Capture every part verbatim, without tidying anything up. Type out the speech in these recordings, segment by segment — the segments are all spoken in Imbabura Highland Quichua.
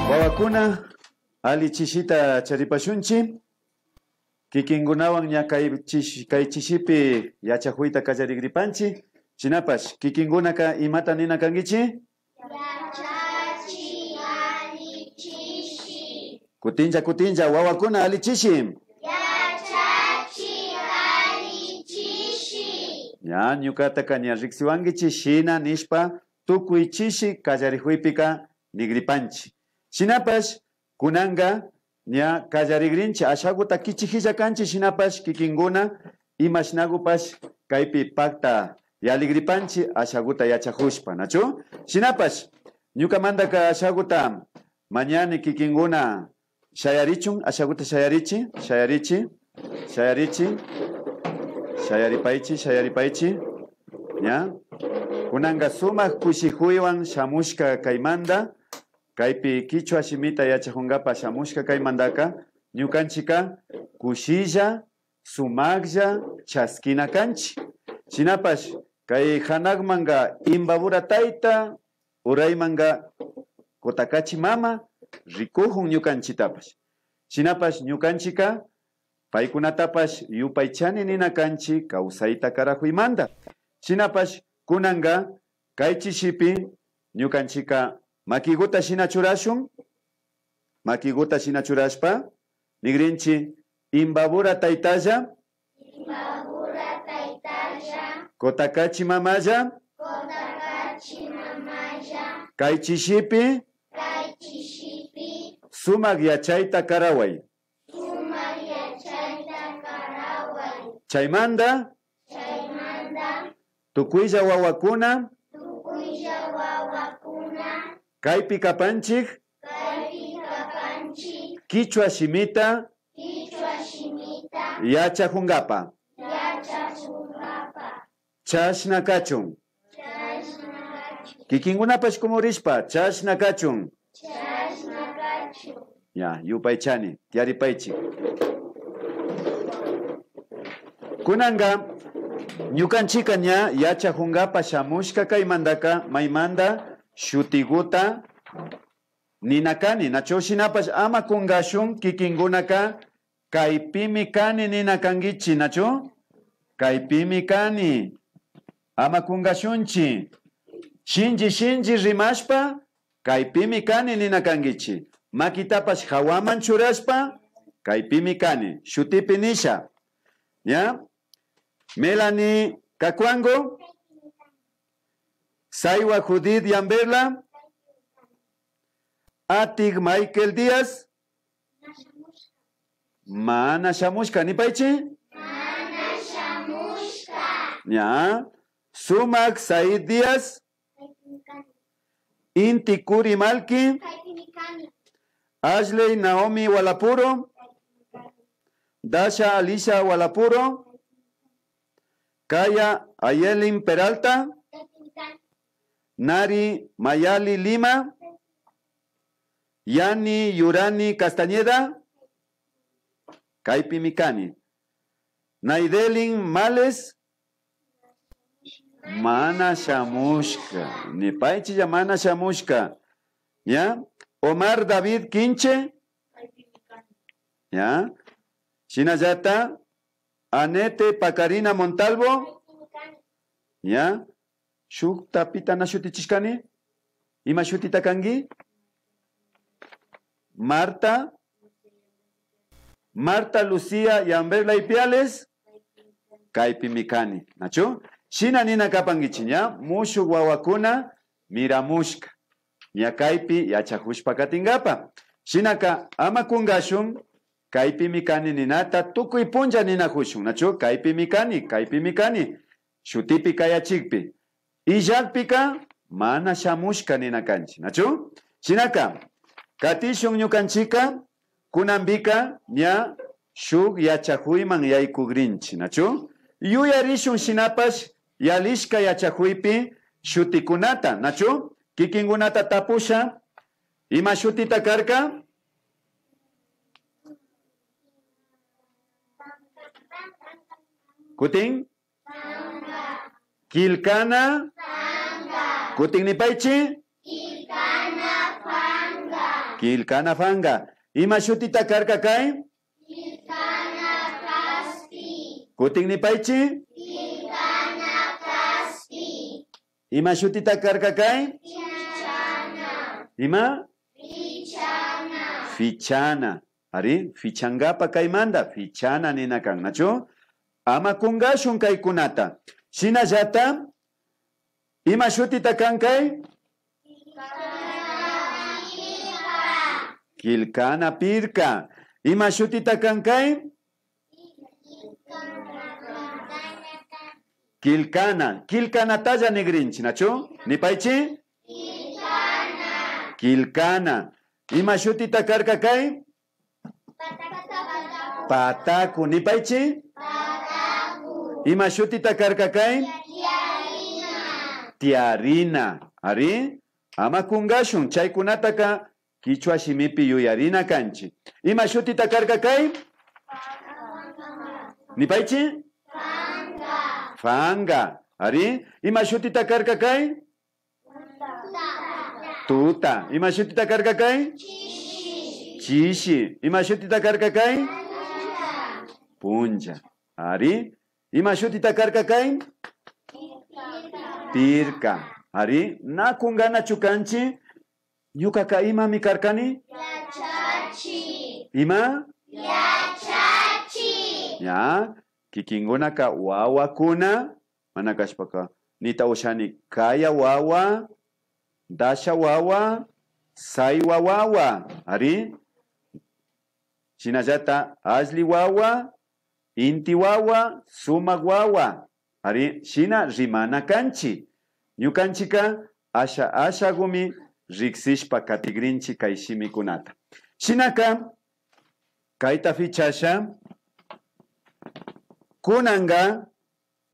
Wawakuna, alli chishita charipashunchi. Kikinkunawan ña kay chish-, kay chishipi yachakuyta kallarigripanchi. Shinapash, kikinkunaka imata nina kankichi? Yachachi, alli chishi. Kutinlla, kutinlla, wawakuna, alli chishi. Yachachi, alli chishi. Ña, ñukataka ña riksiwankichi shina nishpa tukuy chishi kallarikuypika nigripanchi. Shinapash, kunanka ña kallarigrinchi, ashaguta kichijilla kanchi, shinapash kikinkuna imashnagupash kaypi pakta yaligripanchi, ashaguta yachajushpa, nachu? Shinapash, ñukamantaka ashaguta mañani kikinkuna shayarichun, ashaguta shayarichi, shayarichi, shayarichi, shayaripaychi, shayaripaychi, ña. Kunanka sumak kushijuywan shamushka kaymanta, kaypi kichwa shimita yachajunkapa shamushka kaymantaka, ñukanchika kushilla, sumaklla chaskina kanchi. Shinapash, kay janakmanka Imbabura tayta, uraymanka Kutakachi mama rikujun ñukanchitapash. Shinapash ñukanchika paykunatapash yupaychani nina kanchi kawsayta karajuymanta. Shinapash kunanka kay chishipi ñukanchika makiguta shina churashun, makiguta shina churashpa nigrinchi: Imbabura taytalla, Imbabura taytalla, Kutakachi mamalla, Kutakachi mamalla, kay chishipi, kay chishipi, sumak yachayta karaway. Sumak yachayta karaway. Chaymanta, chaymanta, tukuylla wawakuna, tukuylla wawakuna, kaypi kapanchik, kaypi kapanchik, kichwa shimita, kichwa shimita, yachajunkapa, yachajunkapa. Chashna kachun. Chashna kachun. Kikinkunapash kumurishpa, chashna kachun. Chashna kachun. Ña, yupaychani, tiyaripaychi. Kunanka, ñukanchika ña yachajunkapa shamushka kaymantaka, maymanta shutiguta nina kani, nachu? Shinapash ama kunkashun, kikinkunaka kaypimi kani nina kankichi, nachu? Kaypimi kani. Ama kunkashunchi. Shinchi shinchi rimashpa, kaypimi kani nina kankichi. Makitapash jawaman churashpa, kaypimi kani. Shutipi nisha. ¿Ya? Melanie Cacuango. Saiwa Judith Yamberla. Atik Michael Díaz. Mana shamushka, nipaychi. Mana shamushka. Ña. Sumak Said Díaz. Inti Kuri Malki. Ashley Naomi Walapuro. Dasha Alicia Walapuro. Kaya Ayelin Peralta. Nari Mayali Lima. Yani Yurani Castañeda. Kaypimi kani. Naidelin Males. Mana shamushka. Nipaychilla mana shamushka. ¿Ya? Omar David Quinche. ¿Ya? Shinallata Anete Pacarina Montalvo. ¿Ya? Shukta pita na shutichishkani? Ima shutita kanki? Marta. Marta Lucía Yamberla Ipiales. Kaypimi kani, nachu? Shina nina kapankichi, ña, mushuk wawakuna miramushka. Ña kaypi yachajushpa katinkapa. Shinaka ama kunkashun, kaypimi kani ninata tukuy punlla ninajushun, nachu? Kaypimi kani, kaypimi kani. Shutipi kayachikpi. Illakpika mana shamushka nina kanchi, nachu? Shinaka, katishun ñukanchika, kunanpika ña shuk yachajuyman yaykugrinchi, nachu? Yuyarishun shinapash yalishka yachajuypi shutikunata, nachu? Kikinkunata tapusha, ima shutita karka? Kutin? Killkana. Kutin nipaychi. Killkana panka. Ima shutita karka kay? Killkana kaspi. Kutin nipaychi. Killkana kaspi. Ima shutita karka kay? Pichana. Ima? Pichana. Pichana. Ari, pichankapa kaymanta pichana nina kan, nachu? Ama kunkashun kaykunata. Shinallata, ima shutita kan kay? Killkana pirka. Ima shutita kan kay? Killkana. Killkanatalla nigrinchi, nachu? Nipaychi? Killkana. Killkana. Ima shutita karka kay? Pataku. Nipaychi? Pataku. Ima shutita karka kay? Tiarina. Tiarina. Ari, ama kunkashun. Chaykunataka kichwa shimipi yuyarina kanchi. Ima shutita karka kay? Nipaychi? Panka. Panka. Ari, ima shutita karka kay? Tuta. Ima shutita karka kay? Chishi. Ima shutita karka kay? Puncha. Ari. Ima shutita karka kay? Pirka. Ari. Na kunkanachu kanchi? Ñukaka imami karkani? Yachachi. Ima? Yachachi. Ya. Kikinkunaka wawakuna, mana kashpaka nita ushani kaya wawa, dasha wawa, saywa wawa, ari. Shinallata alli wawa, inti wawa, sumak wawa, ari, shina rimana kanchi. Ñukanchika asha ashagumi riksishpa katigrinchi kay shimikunata. Shinaka, kayta pichasha, kunanka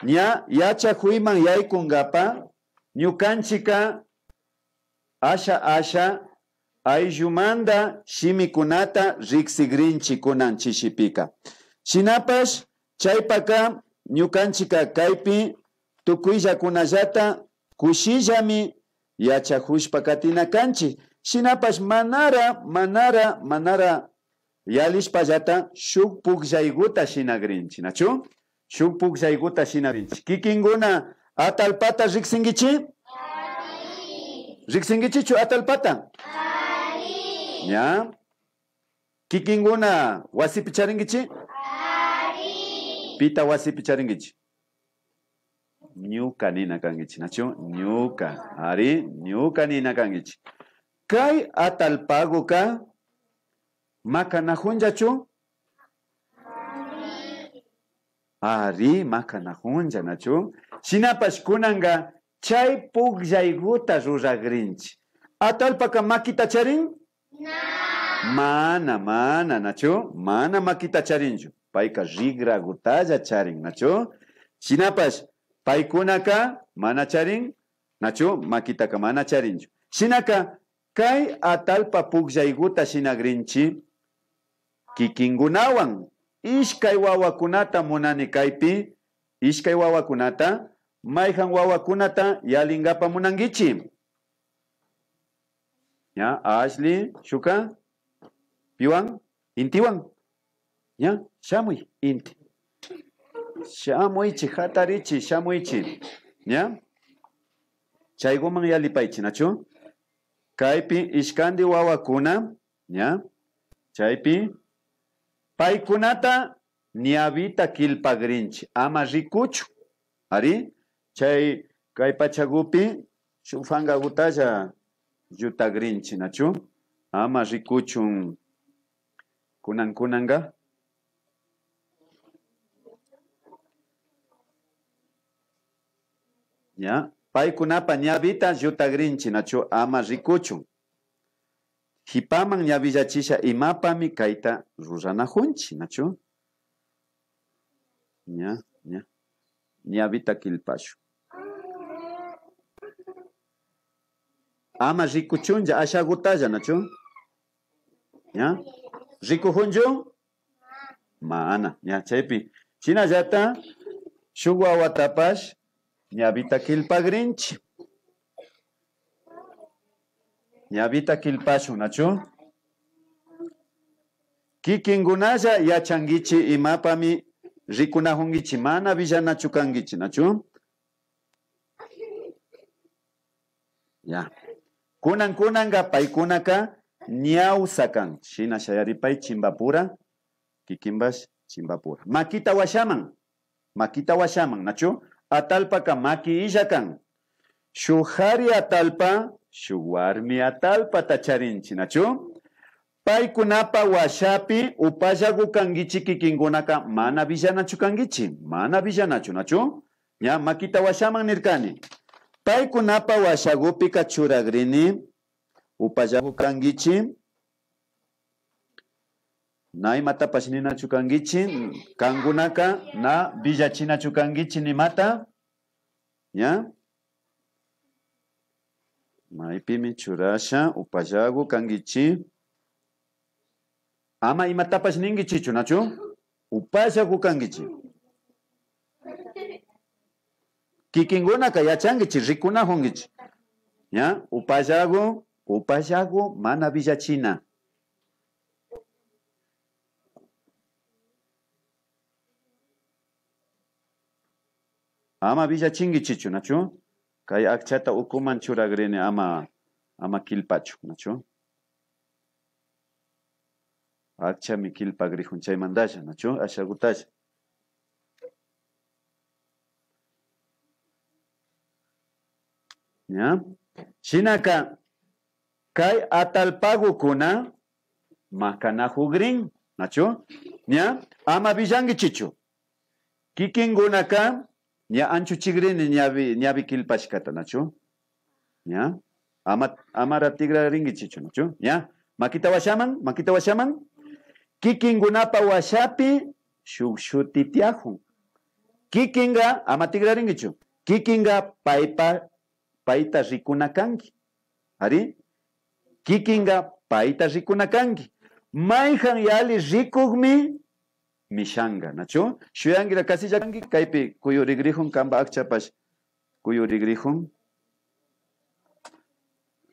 ña yachakuyman yaykunkapa ñukanchika asha asha ayllumanta shimikunata riksigrinchi kunan chishipika. Shinapash chaypaka ñukanchika kaypi tukuyllakunallata kushillami yachakushpa katina kanchi. Shinapash manara, manara, manara yalishpallata shuk pukllaykuta shinagrinchi, nachu? Shuk pukllaykuta shinagrinchi. Kikinkuna atallpata riksinkichi? Riksinkichichu atallpata? Ña. Kikinkuna wasipi charinkichi? Pita wasipi charinkichi? Ñuka nina kankichi, nachu? Ñuka. Ari, ñuka nina kankichi. Kay atallpakuka makanakunllachu? Ari, makanakunlla, nachu? Shinapash kunanka chay pukllaykuta ruragrinchi. Atallpaka makita charin? Mana, mana, nachu? Mana makita charinchu. Payka rigragutalla charin, nachu? Shinapash paykunaka mana charin, nachu? Makitaka mana charinchu. Shinaka kay atallpa pukllaykuta shinagrinchi kikinkunawan. Ishkay wawakunata munani kaypi, ishkay wawakunata, mayjan wawakunata yalinkapa munankichi? Ña, Ashley, shuka, piwan, intiwan. Ña, shamuy, inti. Shamuychi, jatarichi, shamuychi. Ña. Chaykuman yalipaychi, nachu? Kaypi ishkanti wawakuna, ña. Chaypi paykunata ñawita killpagrinchi, ama rikuchun. Ari, chay kay pachakupi shuk pankakutalla llutagrinchi, nachu? Ama rikuchun kunan, kunanka. Ña, paykunapa ñawita llutagrinchi, nachu? Ama rikuchun. Kipaman ñawillachisha imapami kayta ruranakunchi, nachu? Ña, ña. Ñawita killpashun. Ama rikuchunlla ashakutalla, nachu? Ña. Rikukunchu? Mana, ña chaypi. Shinallata shuk wawatapash ñawita killpagrinchi. Ñawita killpashun, nachu? Kikinkunalla yachankichi imapami rikunajunkichi, mana willanachu kankichi, nachu? Ya. Kunan, kunanka paykunaka ñawsa kan. Shina shayaripay chimbapura, kikinpash chimbapura. Makita washaman, makita washaman, nachu? Atallpaka maki illa kan. Shuk kari atallpa, shuk warmi atallpata charinchi, nachu? Paykunapa washapi upallagu kankichi kikinkunaka mana willanachu kankichi, mana willanachu, nachu? Ña makita washaman nirkani. Paykunapa washagupika churagrini upallagu kankichi, na imatapash ninachu kankichi, kankunaka na willachinachu kankichi nimata, ña. Maypimi churasha, upallagu kankichi. Ama imatapash ninkichichu, nachu? Upallagu kankichi. Kikinkunaka yachankichi, rikunajunkichi. Ya, upallagu, upallagu mana willachina. Ama willachinkichichu, nachu? Kay akchata ukuman churagrini, ama, ama killpachu, nachu? Akchami killpagrijun chaymantalla, nachu? Ashagutalla. Ya. Shinaka, kay atallpagukuna makanajugrin, nachu? Ya. Ama willankichichu. Kikinkunaka ña anchuchigrini ñawi, ñawi killpashkata, nachu? Ya. Ama, amara tigrarinkichichu, nachu? Ya. Makita washaman, makita washaman. Kikinkunapa washapi shuk shuti tiyajun. Kikinka ama tigrarinkichu. Kikinka paypa, payta rikuna kanki. Ari, kikinka payta rikuna kanki. Mayjan yali rikukmi mishanka, nachu? Shuyankira kasilla kanki, kaypi kuyurigrijun, kanpa akchapash kuyurigrijun.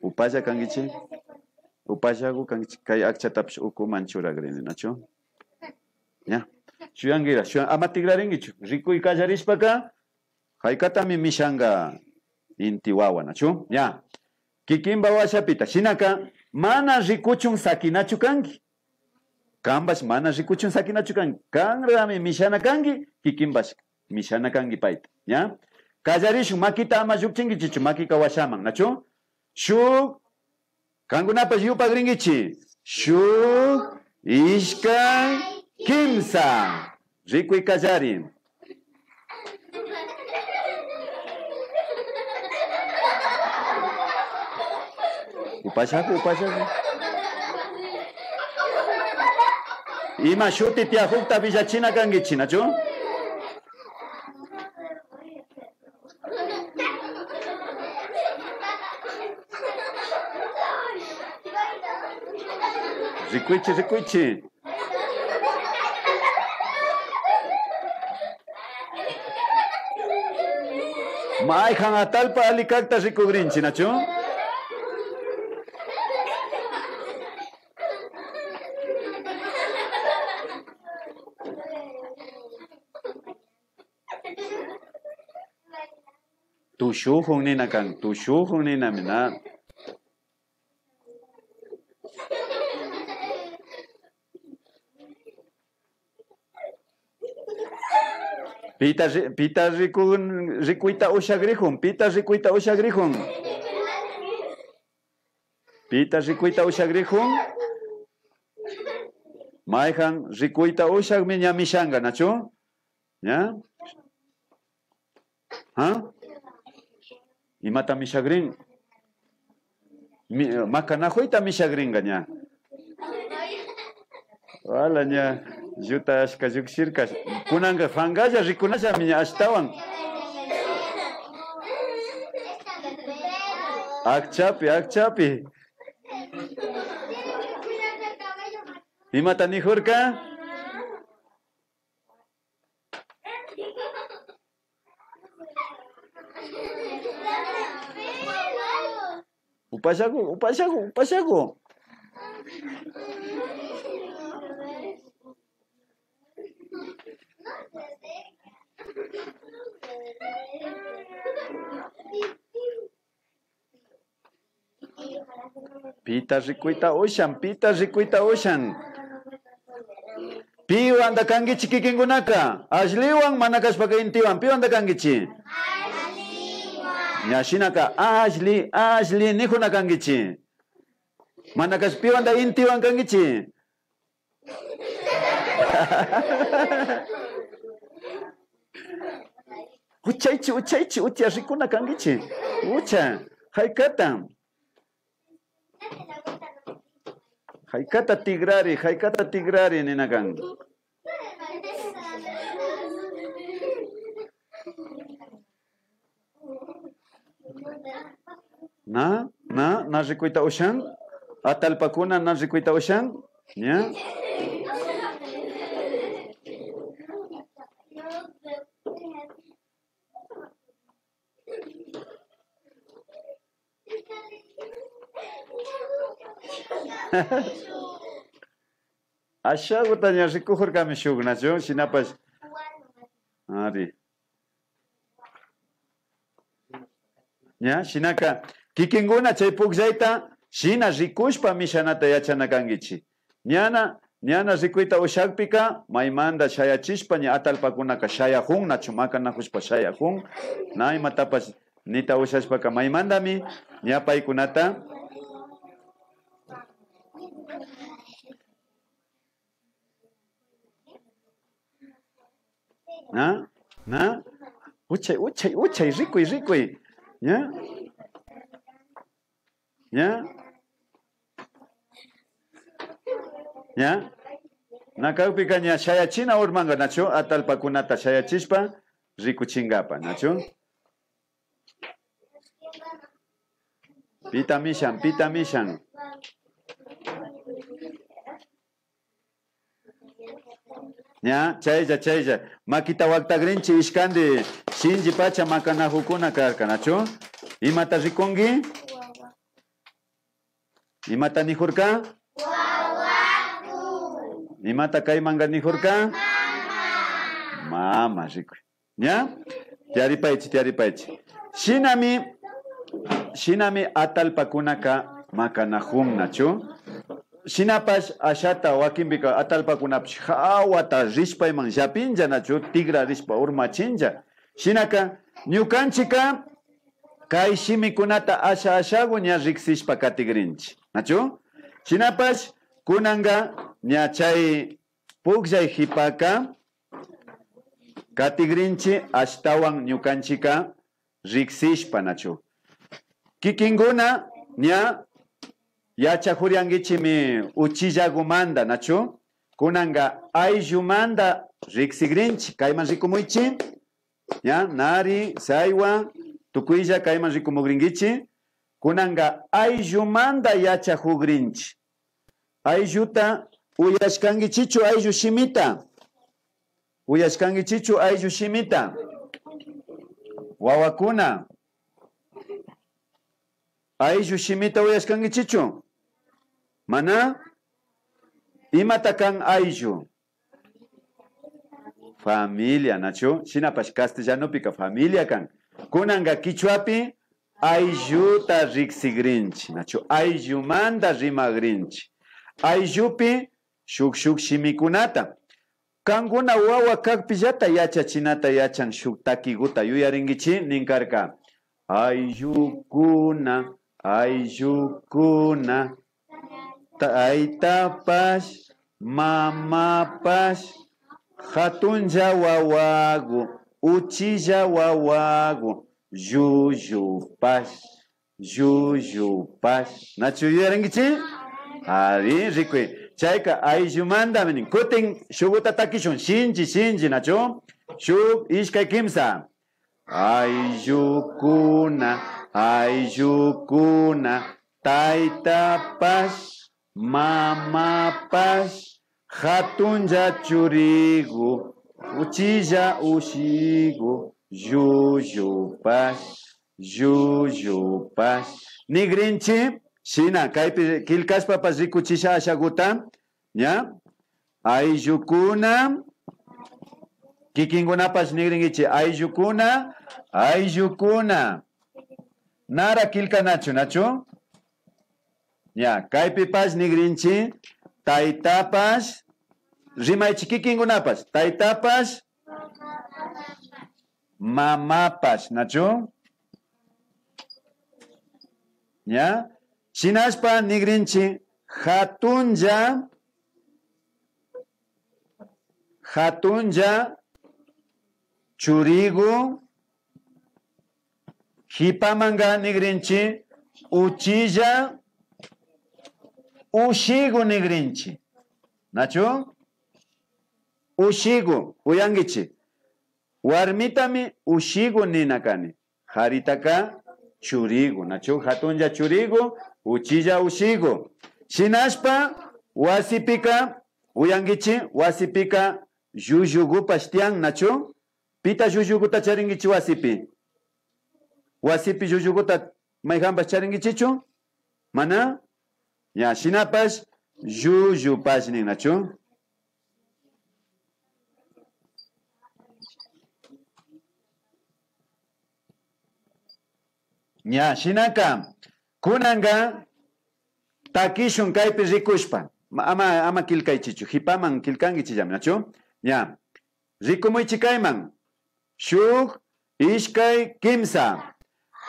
Upalla kankichi, upallagu kankichi, kay akchatapish ukuman churagrini, nachu? Ya. Shuyankira, shuyan, ama tigrarinkichu. Rikuy kallarishpaka, jaykatami mishanka inti wawa, nachu? Ya. Kikinpa washapita. Shinaka, mana rikuchun sakinachu kanki. Kanpash mana rikuchun sakinachu kanki. Kanrami mishana kanki, kikinpash mishana kanki payta. Ya. Kallarishun, makita ama llukchinkichichu, makika washaman, nachu? Shuk, kankunapash yupagrinkichi. Shuk, ishkay, kimsa. Rikuy kallari. Upashaku, upashaku. Ima shuti tiyajukta willachina kankichi, nachu? Rikuychi, rikuychi. Mayjan atallpa alli kakta rikugrinchi, nachu? Tushujun nina kan, tushujun ninami na. Pita ri-, pita riku-, rikuyta ushagrijun, pita rikuyta ushagrijun. Pita rikuyta ushagrijun. Mayjan rikuyta ushagmi ña mishanka, nachu? Ya. Ha? Imata mishagrin? Mi-, makanajuyta mishagrinka ña. Wala ña, lluta ashka llukshirka. Kunanka pankalla rikunallami ña ashtawan. Akchapi, akchapi. Imata nijurka? Upashaku, upashaku, upashaku. Pita rikuyta ushan? Pita rikuyta ushan? Piwanta kankichi kikinkunaka? Ashliwan, mana kashpaka intiwan, piwanta kankichi? Ña shinaka ashli, ashli nikuna kankichi. Mana kash piwanta intiwan kankichi? Uchaychi, uchaychi, ucha rikuna kankichi. Ucha, haykata. Haykata tikrari, haykata tikrari nina kan. Na, na, na rikuyta ushan? Atallpakuna na rikuyta ushan? Ña? Ashaguta ña rikukurkami shuk, nachu? Shinapash. Ari. Ña, shinaka, kikinkuna chay pukllayta shina rikushpa mishanata yachana kankichi. Ñana, ñana rikuyta ushakpika, maymanta shayachishpa ña atallpakunaka shayakun, nachu makanakushpa shayakun, na imatapash nita ushashpaka maymantami ña paykunata. Na, na, uchay, uchay, uchay, rikuy, rikuy. Ña? Ña? Ña? Na kakpika ña shayachina urmanka, nachu? Atallpakunata shayachishpa rikuchinkapa, nachu? Pita mishan, pita mishan. Ña, chaylla, chaylla. Makita waktagrinchi ishkanti shinchi pacha makanakukuna karka, nachu? Imata rikunki? Imata nikurka? Imata kaymanka nikurka? Mama, rikuy. Ña? Tiyaripaychi, tiyaripaychi. Shinami, shinami atallpakunaka makanakun, nachu? Shinapash ashata wakinpika atallpakunapash hawata rishpayman llapinlla, nachu? Tikrarishpa urmachinlla. Shinaka ñukanchika kay shimikunata asha ashagu ña riksishpa katigrinchi, nachu? Shinapash kunanka ña chay pukllay hipaka katigrinchi ashtawan ñukanchika riksishpa, nachu? Kikinkuna ña yachakuriankichimi uchillagumanta, nachu? Kunanka ayllumanta riksigrinchi. Kayman rikumuychi. Ña, nari, saywa, tukuylla kayman rikumugrinkichi. Kunanka ayllumanta yachakugrinchi. Aylluta uyashkankichichu, ayllu shimita? Uyashkankichichu ayllu shimita? Wawakuna, ayllu shimita uyashkankichichu? Mana? Imata kan ayllu? Familia, nachu? Shinapash castellanopika familia kan. Kunanka kichwapi aylluta riksigrinchi, nachu? Ayllumanta rimagrinchi. Ayllupi shuk shuk shimikunata. Kankuna wawa kakpillata yachachinata yachan shuk takiguta yuyarinkichi, ninkarka. Ayllukuna, ayllukuna, taytapash, mamapash, hatunlla wawagu, uchilla wawagu, llullupash, llullupash. Nachu yuyarinkichi? Ari, rikuy. Chayka ayllumantami nin. Kutin shuguta takishun. Shinchi, shinchi, nachu? Shuk, ishkay, kimsa. Ayllukuna, ayllukuna, taytapash, mamapash, hatunlla churigu, uchilla ushigu, llullupash, llullupash. Nigrinchi, shina, kaypi killkashpapash rikuchisha ashaguta, ña? Ayllukuna, Kikinkunapash nigrinkichi, ayllukuna, ayllukuna. Nara killkanachu, nachu? Ya, kaypipash nigrinchi, taytapash, rimaychi kikinkunapash, taytapash, mamapash, nachu? Ya, shinashpa nigrinchi, hatunlla, hatunlla churiku, hipamanka nigrinchi, uchilla ushiku nigrinchi. Nachu? Ushiku, uyankichi. Warmitami ushiku nina kani. Haritaka churiku, nachu? Hatunlla churiku, uchilla ushiku. Shinashpa wasipika, uyankichi, wasipika llullukupash tiyan, nachu? Pita llullukuta charinkichi wasipi? Wasipi llullukuta mayhanpash charinkichichu? Mana? Ya, shinapash llullupash nin, nachu? Ya, shinaka, kunanka takishun kaypi rikushpa. Ma-, ama, ama killkaychichu, hipaman killkankichillami, nachu? Ya, rikumuychi kayman. Shuk, ishkay, kimsa.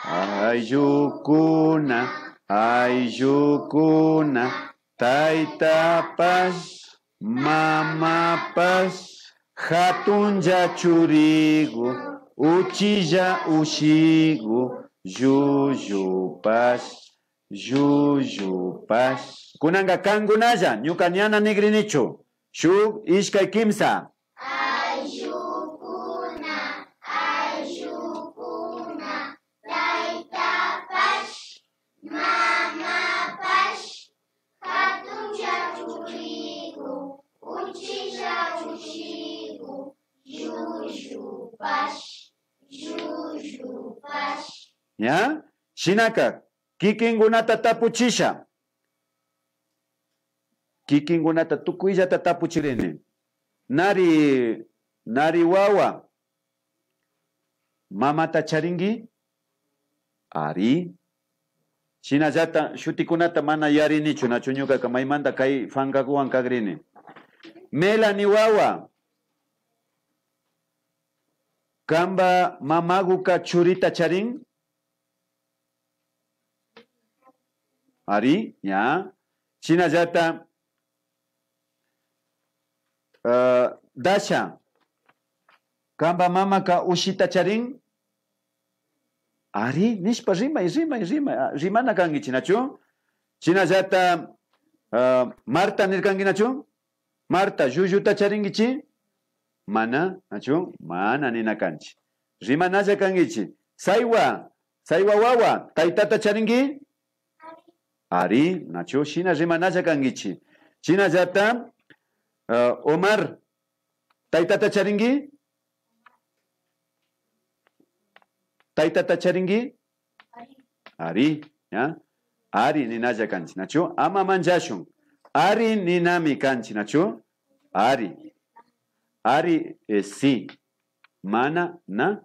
Ayllukuna, ayllukuna, taytapash, mamapash, hatunlla churiku, uchilla ushiku, llullupash, llullupash. Kunanka kankunalla, ñuka ñana nigrinichu. Shuk, ishkay, kimsa. Ayllukuna, ayllukuna, taytapash, mamapash, hatunlla churiku, uchilla ushiku, llullupash, llullupash. Ya? Shinaka, kikinkunata tapuchisha. Kikinkunata tukuyllata tapuchirini. Nari, nari wawa, mamata charinki? Ari. Shinallata shutikunata mana yarinichu, nachu ñukaka maymanta kay fankakuwan kagrini. Melanie wawa, kanpa mamakuka churita charin? Ari, ña. Shinallata, ah, Dasha, kanpa mamaka ushita charin? Ari, nishpa rimay, rimay, rimay. Ah, rimana kankichi, nachu? Shinallata, ah, Marta nirkanki, nachu? Marta, llulluta charinkichi? Mana, nachu? Mana nina kanchi. Rimanalla kankichi. Saywa, Saywa wawa, taytata charinki? Ari, nachu? Shina rimanalla kankichi. Shinallata, ah, Omar, taytata charinki? Taytata charinki? Ari, ya. Ari ninalla kanchi, nachu? Ama manllashun. Ari ninami kanchi, nachu? Ari. Ari, eh, sí. Mana, na,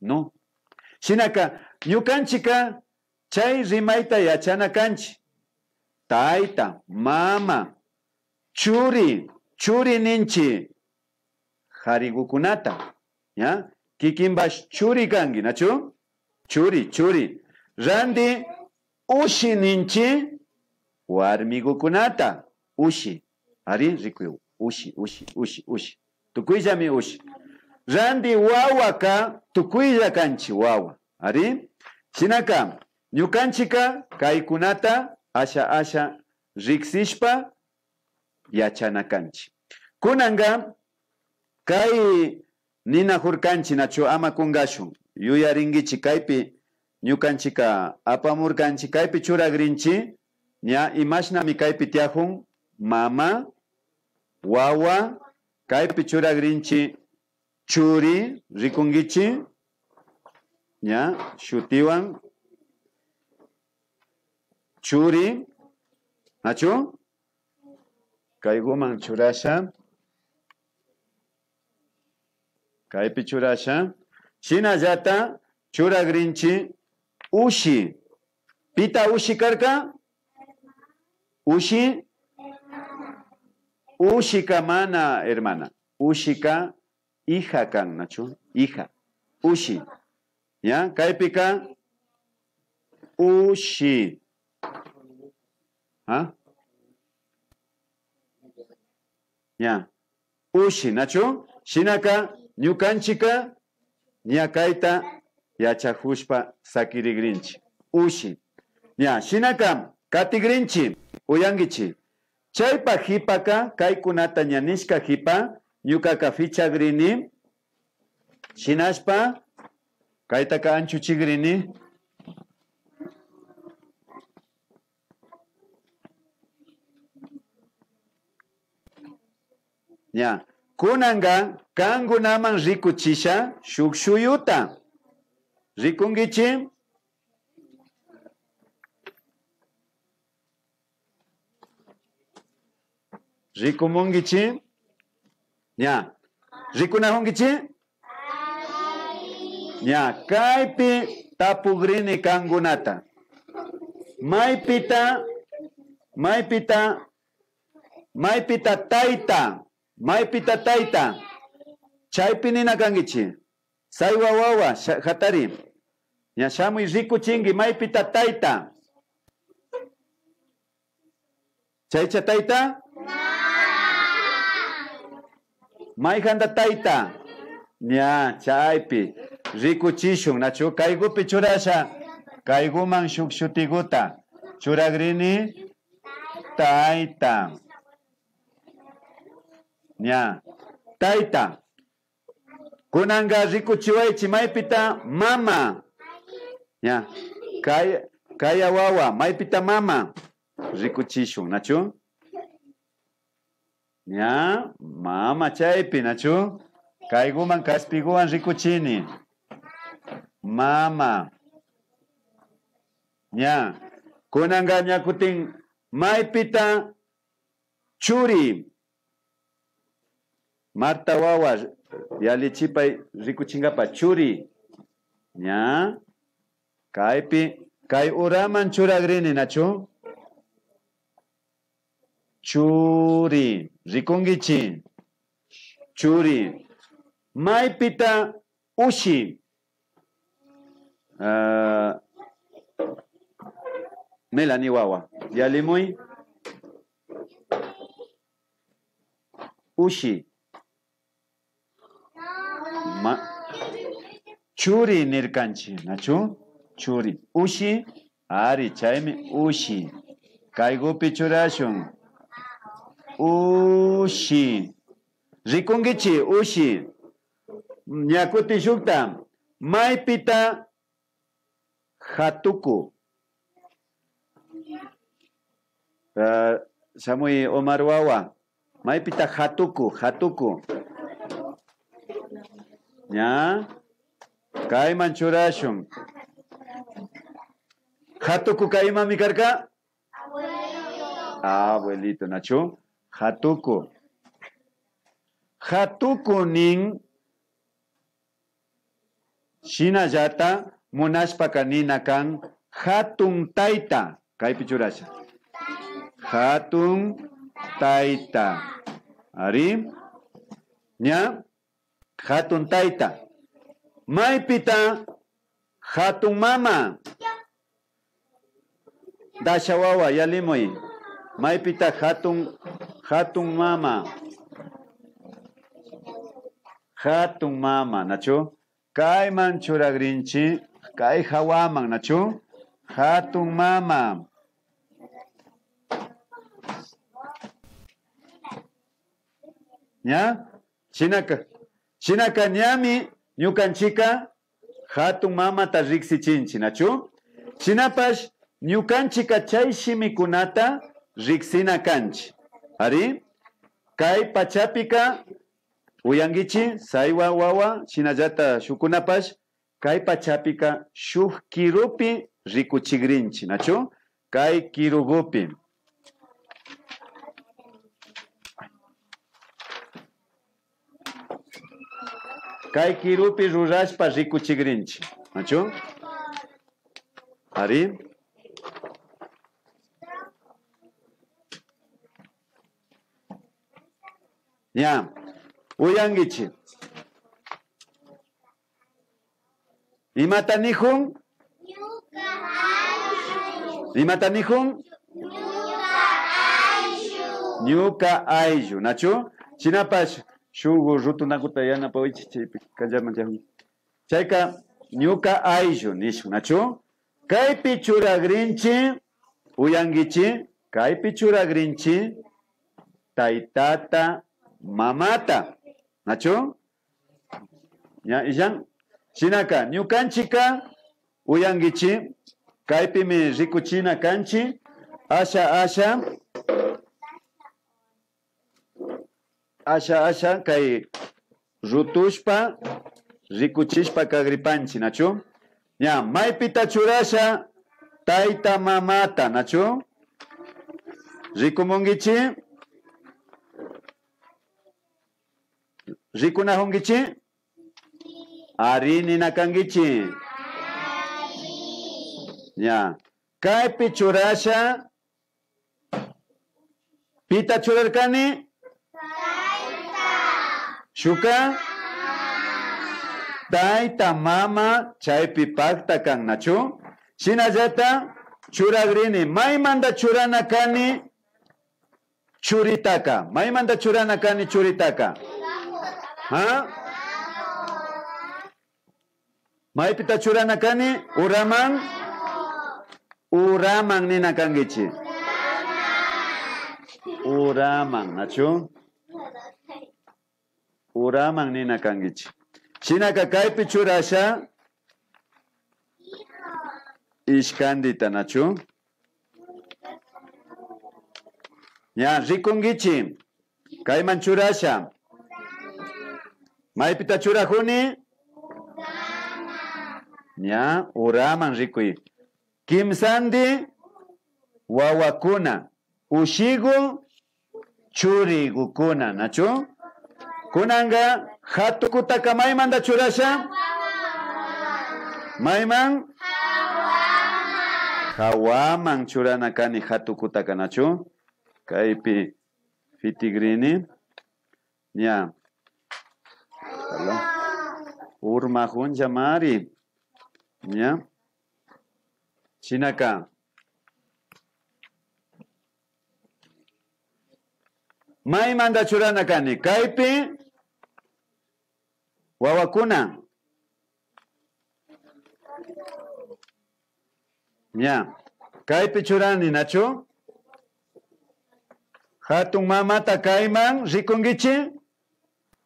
no. Shinaka, ñukanchika chay rimayta yachana kanchi. Tayta, mama, churi, churi ninchi jarigukunata, ya? Kikinpash churi kanki, nachu? Churi, churi. Randi, ushi ninchi warmigukunata. Ushi. Ari, rikuy. Ushi, ushi, ushi, ushi. Tukuyllami ushi. Randi wawaka tukuylla kanchi wawa. Ari. Shinaka, ñukanchika kaykunata asha asha riksishpa yachana kanchi. Kunanka kay ninajurkanchi, nachu, ama kungashun. Yuyarinkichi kaypi ñukanchika apamurkanchi, kaypi churagrinchi, ña imashnami kaypi tiyajun mama, wawa, kaypi churagrinchi churi, rikunkichi, ña, shutiwan churi, nachu? Kayguman churasha. Kaypi churasha. Shinallata churagrinchi ushi. Pita ushi karka? Ushi? Ushika mana, hermana. Ushika hija kan, nachu? Hija. Ushi. Ya, kaypika ushi. ¿Ah? Ya. Ushi, nachu? Shinaka ñukanchika ña kayta yachajushpa sakirigrinchi. Ushi. Ya, shinaka katigrinchi, uyangichi. Chaypa jipaka, kaykunata ña nishka jipa, ñukaka fichagrini, shinashpa, kaytaka anchuchigrini. Ya, kunanga kangunaman rikuchisha shuk shuyuta. Rikungichi? Rikumungichi? Ña. Rikunajungichi? Ña. Kaypi tapugrini kangunata. Maypita, maypita, maypita tayta, maypita tayta. Chaypi nina kangichi. Saywa wawa, sha-, jatari. Ña shamuy rikuchingi, maypita tayta. Chaycha tayta? Mayjanta tayta? Ña, chaypi. Rikuchishun, nachu? Kaygupi churasha. Kayguman shuk shutiguta. Churagrini tayta. Ña, tayta. Kunanga rikuchiwaychi maypita mama. Ña. Kay-, kaya wawa, maypita mama. Rikuchishun, nachu? Ña, mama chaypi, nachu? Kayguman kaspiguwan rikuchini. Mama. Ña. Kunanga ña kutin maypita churi. Marta wawa, yalichipay rikuchingapa churi. Ña. Kaypi, kay uraman churagrini, nachu? Churi. Rikungichi. Churi. Maypita ushi. Ah, Melanie wawa. Yalimuy. Ushi. Ma-, churi nirkanchi, nachu? Churi. Ushi. Ari, chaymi ushi. Kaygupi churashun. Ushi. Rikungichi, ushi. Ña kutin shukta. Maypita jatuku? Ah, shamuy Omar wawa. Maypita jatuku, jatuku? Ña. Kayman churashun. Jatukuka imami karka? Abuelito, nachu? Jatuku. Jatuku nin, shinallata munashpaka nina kan, jatun tayta. Kaypi churasha. Jatun tayta. Ari. Ña. Jatun tayta. Maypita jatun mama? Dasha wawa, yalimuy. Maypita jatun, jatun mama? Jatun mama, nachu? Kayman churagrinchi, kay jawaman, nachu? Jatun mama. Ña? Shinaka, shinaka ñami ñukanchika jatun mamata riksichinchi, nachu? Shinapash ñukanchika chay shimikunata riksina kanchi. Ari, kay pachapika uyangichi, saywa wawa, shinallata shukunapash, kay pachapika shuk kirupi rikuchigrinchi, nachu? Kay kirugupi. Kay kirupi rurashpa rikuchigrinchi. Nachu? Ari. Ña. Uyangichi. Imata nijun? Imata nijun? Ñuka ayllu, nachu? Shinapash shuk rutunakuta yanapawaychi chaypi kallaman tiajun. Chayka ñuka ayllu nishun, nachu? Kaypi churagrinchi, uyangichi, kaypi churagrinchi taytata, mamata, nachu? Ña illan. Shinaka ñukanchika uyangichi, kaypimi rikuchina kanchi, asha asha, asha asha kay rutushpa, rikuchishpa kagripanchi, nachu? Ña, maypita churasha tayta mamata, nachu? Rikumungichi? Rikunajungichi? Ari nina kangichi. Ña. Kaypi churasha. Pita churarkani? Shuka? Tayta mama chaypi pakta kan, nachu? Shinallata churagrini. Maymanta churana kani? Churitaka. Maymanta churana kani churitaka? Ha? Maypita churana kani? Uraman? Uraman nina kangichi. Uraman, nachu? Uraman nina kangichi. Shinaka kaypi churasha ishkandita, nachu? Ña, rikungichi. Kayman churasha. Maypita churajuni? Ña, uraman rikuy. Kimsandi wawakuna, ushigu churigukuna, nachu? Kunanga jatukutaka maymanta churasha? Mayman? Jawaman churana kani jatukutaka, nachu? Kaypi fitigrini. Ña. Urmajunllamari. Ña. Shinaka. Maymanta churana kani? Kaypi wawakuna. Ña. Kaypi churani, nachu? Jatun mamata kayman rikungichi.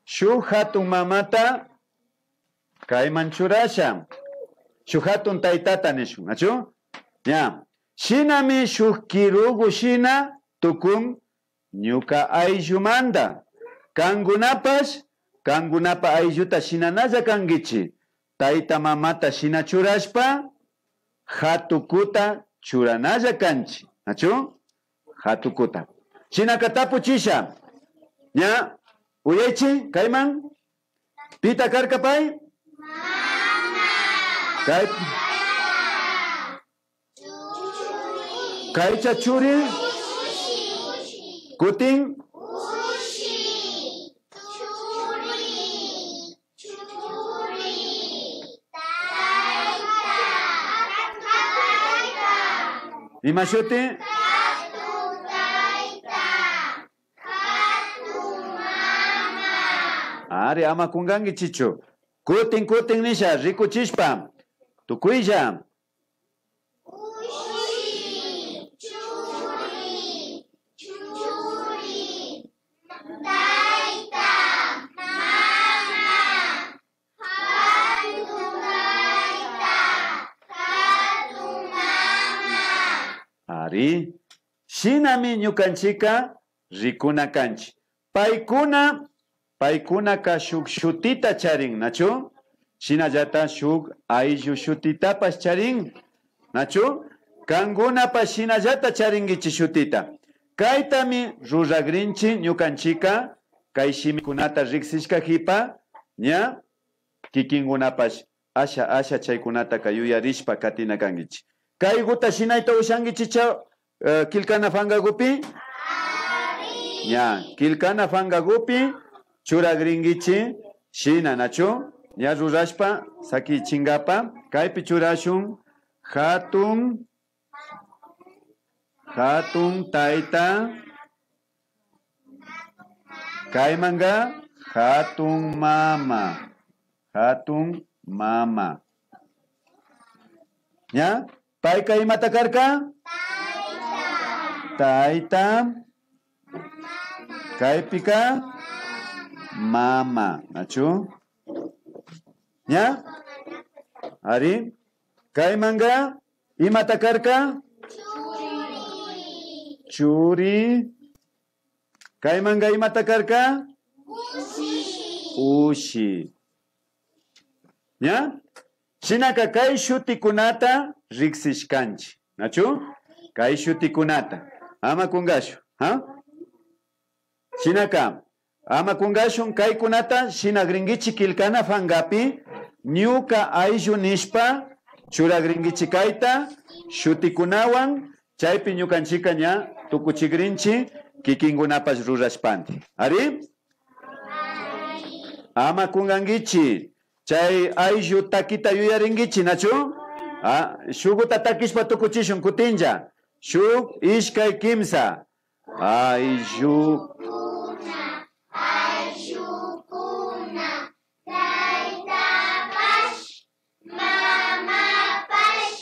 Shuk jatun mamata kayman churasha. Shuk jatun taytata nishun, nachu? Ña. Shinami shuk kirugu shina tukun ñuka ayllumanta. Kankunapash, kankunapa aylluta shinanalla kankichi. Tayta mamata shina churashpa, jatukuta churanalla kanchi. Nachu? Jatukuta. Shinaka tapuchisha. Ña, uyaychi, kayman. Pita karka pay? Kay. Kaycha churi. Kutin. Ima shuti? Ari, ama kunkankichichu. Kutin, kutin nisha, rikuchishpa. Tukuylla. Ushi, churi, churi, tayta, mama, jatun tayta, jatun mama. Ari, shinami ñukanchika rikuna kanchi. Paykuna, paykunaka shuk shutita charin, nachu? Shinallata shuk ayllu shutitapash charin, nachu? Kankunapash shinallata charinkichi shutita. Kaytami ruragrinchi ñukanchika, kay shimikunata riksishka jipa, ña? kikinkunapash asha asha chaykunataka yuyarishpa katina kankichik. Kaykuta shinayta ushankichikcha, eh, killkana pankakupi? Ña, killkana pankakupi churakrinkichik shina, nachu? Ña rurashpa sakichinkapa, kaypi churashun hatun, hatun tayta, kaymanka hatun mama, hatun mama. Ña? Payka imata karka? Tayta. Kaypika mama, nachu? Ña? Ari. Kaymanka imata karka? Churi. Kaymanka imata karka? Ushi. Ña? Shinaka kay shutikunata riksishkanchik, nachu? Kay shutikunata. Ama kunkashu, ha? Shinaka, ama kunkashun kaykunata shinakrinkichik killkana pankapi, ñuka ayllu nishpa churakrinkichik kayta, shutikunawan, chaypi ñukanchikka ña tukuchikrinchik kikinkunapash rurashpanti. Ari? Ama kunkankichik. Chay ayllu takita yuyarinkichik, nachu? Ah, shukuta takishpa tukuchishun kutinlla. Shuk, ishkay, kimsa. Ayllu. Aylllukuna, taytapash, mamapash.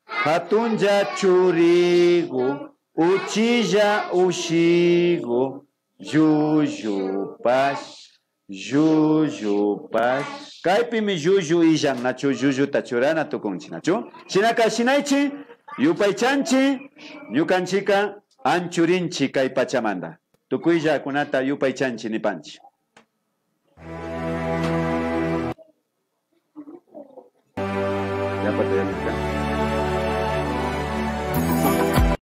Hatunlla churiku, uchilla ushiku, llullupash, llullupash. Kaypimi llullu illan, nachu? Llulluta churana tukunchik, nachu? Shinaka shinaychik, yupaychanchik, ñukanchikka anchurinchik kay pachamanta. Tukuyllakunata yupaychanchik nipanchik. Yapata yapata.